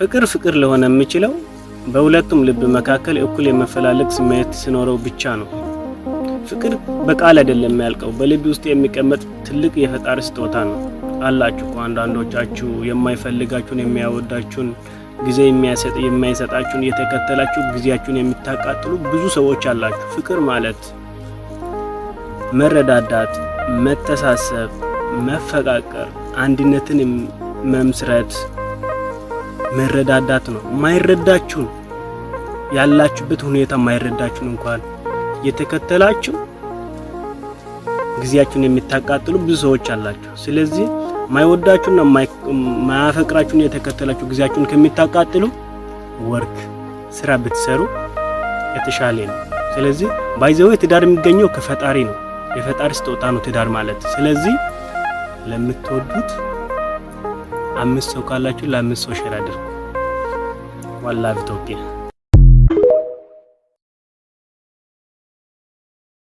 ፍቅር ፍቅር ለሆነ የሚችለው በሁለቱም ልብ መካከል እኩል የመፈላለግ ስሜት ሲኖረው ብቻ ነው። ፍቅር በቃል አይደለም የሚያልቀው፣ በልብ ውስጥ የሚቀመጥ ትልቅ የፈጣሪ ስጦታ ነው። አላችሁ እኮ አንዳንዶቻችሁ የማይፈልጋችሁን፣ የሚያወዳችሁን፣ ጊዜ የሚያሰጥ የማይሰጣችሁን እየተከተላችሁ ጊዜያችሁን የምታቃጥሉ ብዙ ሰዎች አላችሁ። ፍቅር ማለት መረዳዳት፣ መተሳሰብ፣ መፈቃቀር፣ አንድነትን መመስረት፣ መረዳዳት ነው። ማይረዳችሁን፣ ያላችሁበት ሁኔታ ማይረዳችሁን እንኳን እየተከተላችሁ ጊዜያችሁን የምታቃጥሉ ብዙ ሰዎች አላችሁ። ስለዚህ ማይወዳችሁና ማያፈቅራችሁን እየተከተላችሁ ጊዜያችሁን ከምታቃጥሉ work ስራ ብትሰሩ የተሻለ ነው። ስለዚህ by the way ትዳር የሚገኘው ከፈጣሪ ነው። የፈጣሪ ስጦታ ነው ትዳር ማለት። ስለዚህ ለምትወዱት አምስት ሰው ካላችሁ ለአምስት ሰው share አድርጉ። One love, ኢትዮጵያ።